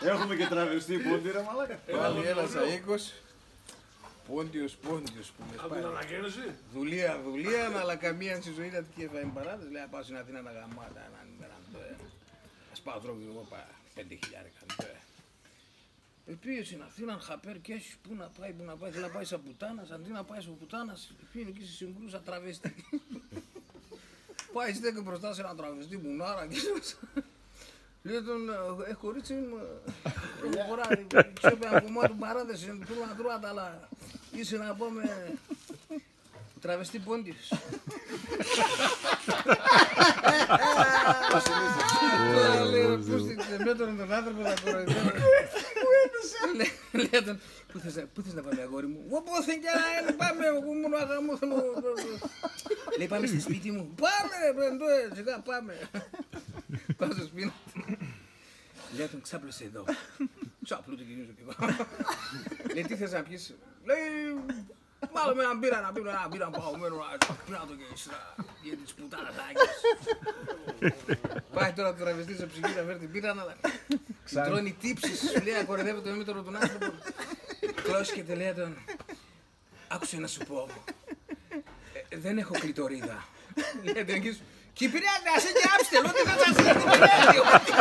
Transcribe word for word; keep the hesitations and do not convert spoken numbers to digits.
Έχουμε και τραβεστή Πόντι, ρε μαλάκα. Πάλι ένας αΐκος. Πόντιος, Πόντιος, που με σπάει. Δουλεία, δουλεία, αλλά καμία σ' ζωήν ατ'κ' έφαεν παράδες. Λέει: «Α, πάω σην Αθήνα να γαμώ τα έναν ημέραν, ντο, ε. Ας πάω τρώω κι εγώ πα-, πέντε χιλιάρικα, ντο, ε.» Επήγεν σην Αθήναν, χαπέρ 'κ' έσ', πού να πάει, πού να πάει, θέλ' να πάει σα πουτάνας, αντί να πάει σα πουτάνας, επήγεν εκεί σε συγκρούσα τραβεστή. Πάει, στέκεται μπροστά σ' έναν τραβεστή μουνάρα και λέει ατον: «Ε, ε, κορίτσι μ', ε, έχω χωρά, ξέρω πια από μόνα του παράδες, ε, τούτα, τούτα, αλλά είσαι να πάμε». Τραβεστή Πόντιος. Λέει, ρε, πού στην, ε, με τον, τον άνθρωπο θα κοροϊδεύω. Λέει, λέει ατον: «Πού θες να, πού θες να πάμε, αγόρι μου;» «Οπόθεν κι να είναι, πάμε, εγώ μόνο να γαμώ θέλω». Λέει: «Πάμε στο σπίτι μου». «Πάμε, ρε, ντο, ε, σιγά, πάμε». Πάει σο σπίτ'. Λέει ατον: «Ξάπλωσε εδώ». Ξαπλούται και εκείνος και πάει. Λέει: «Τι θες να πιείς;» Λέει: «Βάλε με έναν πύραν, να πίνω έναν πύραν παγωμένον, να πίνω το και ύστερα για τις πουτάνας άκες». Πάει τώρα το τραβεστή σο ψυγείον να φέρ' την πύραν, αλλά τρώνει τύψεις, σου λέει, κοροϊδεύεται με τον, τον άνθρωπο. Κλώσκεται, λέει ατον: «Άκουσε να σου πω. Ε, δεν έχω κλειτορίδα». Λέει ατον: «Κι πειράζ' ας έν' και άψ' τε, λέω, τι θα σας λέει, τι πειράζ', τι».